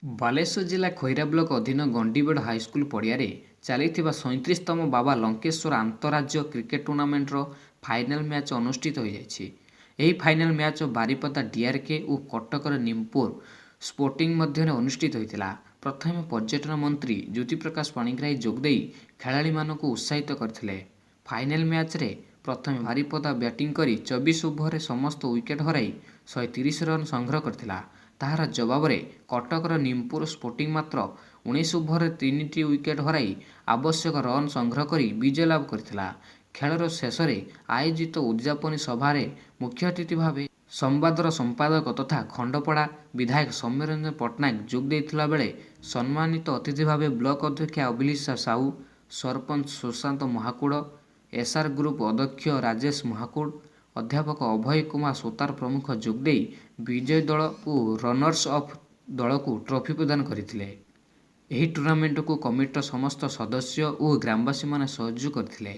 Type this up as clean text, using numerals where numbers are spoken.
ବାଲେଶ୍ୱର ଜିଲ୍ଲା ଖଇରା ବ୍ଲକ ଅଧୀନ ଗଣ୍ଡିବେଡ଼ ହାଇସ୍କୁଲ ପଡ଼ିଆରେ ଚାଲିଥିବା 37ତମ ବାବା ଲଙ୍କେଶ୍ୱର ଆନ୍ତଃରାଜ୍ୟ କ୍ରିକେଟ ଟୁର୍ଣ୍ଣାମେଣ୍ଟର ଫାଇନାଲ ମ୍ୟାଚ୍ ଅନୁଷ୍ଠିତ ହୋଇଯାଇଛି। ଏହି ଫାଇନାଲ ମ୍ୟାଚ୍ ବାରିପଦା ଡିଆର୍କେ ଓ କଟକର ନିମପୁର ସ୍ପୋର୍ଟିଂ ମଧ୍ୟରେ ଅନୁଷ୍ଠିତ ହୋଇଥିଲା। ପ୍ରଥମେ ପର୍ଯ୍ୟଟନ ମନ୍ତ୍ରୀ ଜ୍ୟୋତିପ୍ରକାଶ ପାଣିଗ୍ରାହୀ ଯୋଗଦେଇ ଖେଳାଳିମାନଙ୍କୁ ଉତ୍ସାହିତ କରିଥିଲେ। ଫାଇନାଲ ମ୍ୟାଚ୍ରେ ପ୍ରଥମେ ବାରିପଦା ବ୍ୟାଟିଂ କରି 24 ଓଭରରେ ସମସ୍ତ ୱିକେଟ୍ ହରାଇ 130 ରନ୍ ସଂଗ୍ରହ କରିଥିଲା। ତାହାର ଜବାବରେ କଟକର ନିମପୁର ସ୍ପୋର୍ଟିଂ ମାତ୍ର 19 ଓଭରରେ 3ଟି ୱିକେଟ୍ ହରାଇ ଆବଶ୍ୟକ ରନ୍ ସଂଗ୍ରହ କରି ବିଜୟ ଲାଭ କରିଥିଲା। ଖେଳର ଶେଷରେ ଆୟୋଜିତ ଉଦଯାପନୀ ସଭାରେ ମୁଖ୍ୟଅତିଥି ଭାବେ ସମ୍ବାଦର ସମ୍ପାଦକ ତଥା ଖଣ୍ଡପଡ଼ା ବିଧାୟକ ସୌମ୍ୟରଞ୍ଜନ ପଟ୍ଟନାୟକ ଯୋଗ ଦେଇଥିବା ବେଳେ ସମ୍ମାନିତ ଅତିଥି ଭାବେ ବ୍ଲକ ଅଧ୍ୟକ୍ଷା ଅଭିଲିସା ସାହୁ, ସରପଞ୍ଚ ସୁଶାନ୍ତ ମହାକୁଡ଼, ଏସ୍ଆର୍ ଗ୍ରୁପ୍ ଅଧ୍ୟକ୍ଷ ରାଜେଶ ମହାକୁଡ଼, ଅଧ୍ୟାପକ ଅଭୟ କୁମାର ସୂତାର ପ୍ରମୁଖ ଯୋଗଦେଇ ବିଜୟୀ ଦଳ ଓ ରନର୍ସ ଅପ୍ ଦଳକୁ ଟ୍ରଫି ପ୍ରଦାନ କରିଥିଲେ। ଏହି ଟୁର୍ଣ୍ଣାମେଣ୍ଟକୁ କମିଟିର ସମସ୍ତ ସଦସ୍ୟ ଓ ଗ୍ରାମବାସୀମାନେ ସହଯୋଗ କରିଥିଲେ।